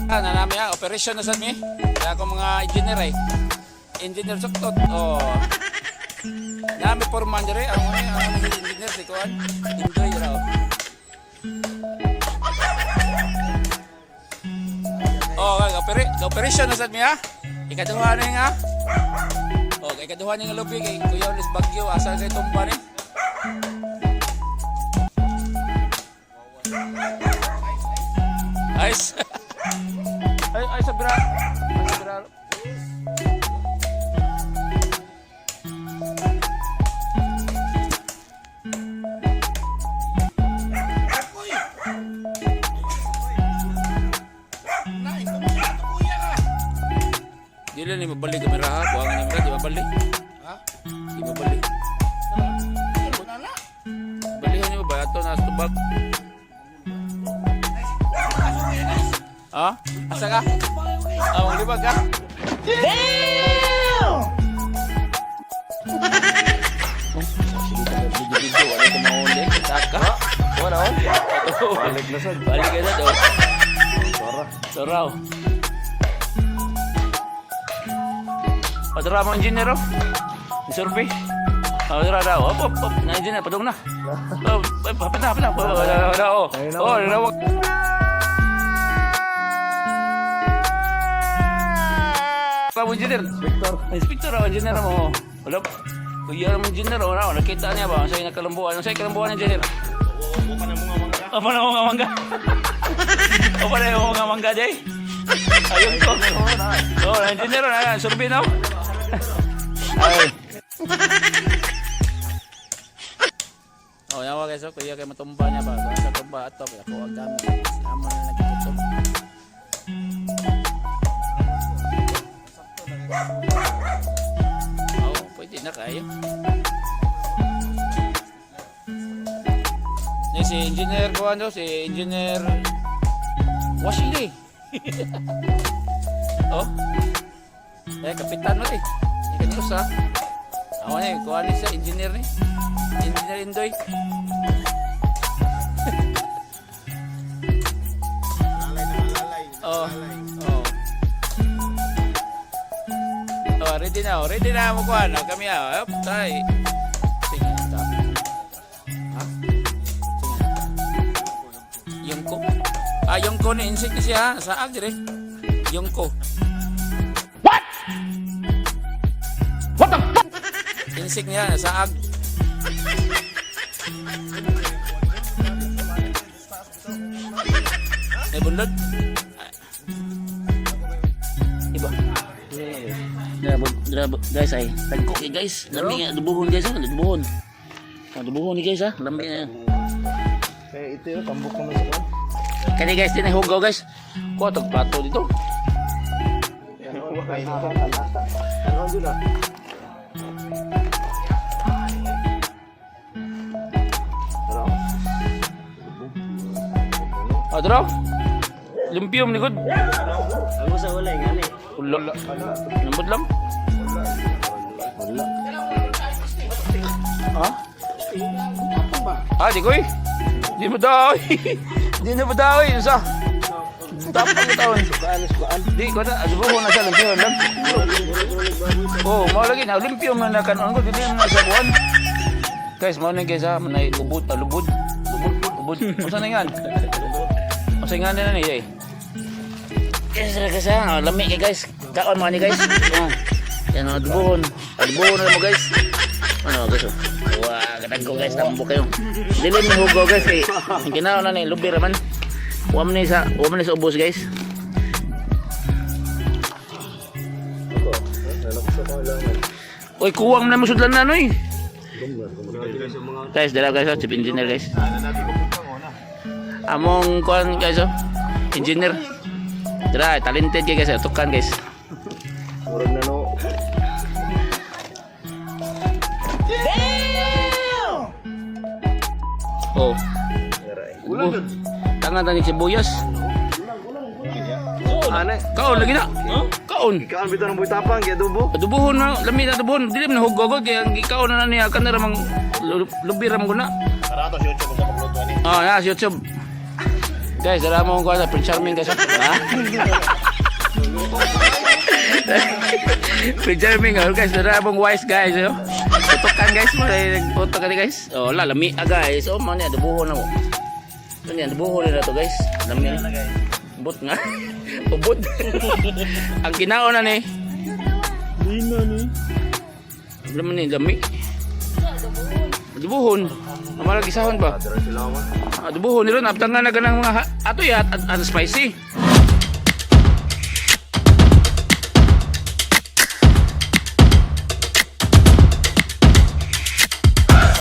Ah, na nami ah, operation na sad mi. Kaya ako mga engineer ay. Engineer suktot. Oh. Nami foreman dire ang engineer si kuan. Enjoy ra oh. Oh, operation na sad mi ah. Ikaduha na nga. Oh, kay ikaduha ni nga lubi kay Kuya Ulis Bagyo asa kay tumba ni. Ayos. Ay, ay, sa bira. Ay, sa bira. Dili ni mabalik kamera ha. Buwangan ni mabalik, di mabalik. Ha? Di mabalik. Balihan niyo ba? Ato na tubag. Ha? Asa ka? Ah, maglibag ka? Damn! Sige, video-video. Wala ko mahuli. Saka. Wala oh. Balik na sad. Balik ka na to. Sora. Saraw. Padara mo engineer oh. Survey. Padara daw. Op, op, op. Na engineer padung na. Oh, ay, hapit na, hapit na. Oh, wala, wala, oh. Ayun na, Oh, oh. nawag. Pa engineer. Victor. Inspector oh, engineer mo. Wala. Kuya mo engineer oh, na nakita niya ba sa nakalambuan. Sa kalambuan engineer. Apa na mga mangga? Apa na yung mga mangga, Jay? Ayun ko. Oh, engineer na, survey na. Ay. Oh, yawa guys, oh, kuya kay matumba niya ba? Sa tumba ato, kaya ko ang dami. Amo na nagputol. Oh, pwede na kayo. Ni si engineer ko ano, si engineer Washley. Oh. Eh, kapitan mo eh. Ikan usa. Ako ni, kuha ni siya, engineer ni. Engineer Indoy. Oh. Oh. Oh, ready na, oh. Ready na mo kuha no. Kami ah. Up, tay. Sige, ta. Ha? Sige. Yungko. Ah, yungko ni insik ni siya. Sa dire. Yungko. What? What the fuck? Insik niya sa ag. Eh, bunlod. Iba. Grabe, grabe, guys ay. Tagko kay guys. Lami nga dubuhon guys, ah, dubuhon. Ah, dubuhon ni guys ah, lami na. Kaya ito yun, tambok naman sa kwan. Kani guys, din hugaw guys. Kuha tag plato dito. Ano dyan ah? Pero, Ah, draw. Limpiom ni good. Ako sa wala nga ni. Wala. Lambot lang. Wala. Ha? Ah, di ko eh. Di mo daw. Di na mo daw eh. Sa. Tapang taon. Di ko na. Adubo na siya. Limpiom lang. Oh, mao lagi na limpiom na nakanon ko. Dili na sa kuwan. Guys, mao na guys ha. Manay lubod. Ah, lubod. Lubod. Lubod. Unsa na yan? Unsa nga na ni eh? Guys, ra guys ha. Lami kay guys. Kaon mga ni guys. Oh. Yan ang adubohon. Adubohon na mo guys. Ano guys oh. Wah, katagko guys, tambo kayo. Dili ni hugo guys kay ang ginawa na ni lubi ra man. Wa man ni sa ubos guys. Ako, nalaksa ko lang. Oy, kuwang na mo sudlan na noy. Guys, dala guys, oh, chief engineer guys. Among kuan guys oh. Engineer. Dra, talented kay guys, oh. Tukan guys. Murag na no. Oh. Ulan. Tanga tani sibuyas. Ane. Kaon lagi na. Kaon. Ikaw bitaw ng buitapang, kaya dubo. Adubuhon na, lami na adubuhon. Dili man hugogod kay ang gikaon na niya kana ra mang lubi ra man guna. Karato si Ocho kung sa pagluto ani. Ah, na si YouTube. Guys, dala mo ko sa Prince Charming, guys. Ha? Prince Charming, oh, guys, dala mong wise, guys, oh. Tutukan, guys, mo nagputo ka ni, guys. Oh, la lami ah, guys. Oh, man, adobohon na mo. Ito niya, adobohon na to, guys. Lami. Ubot nga. Ubot. Ang ginaon na ni. Lino ni. Alam mo ni, lami. Adobohon. Amarag isahon ba? Dara sila man. Adobohon nila, naptangan na ganang mga ato ya, at spicy.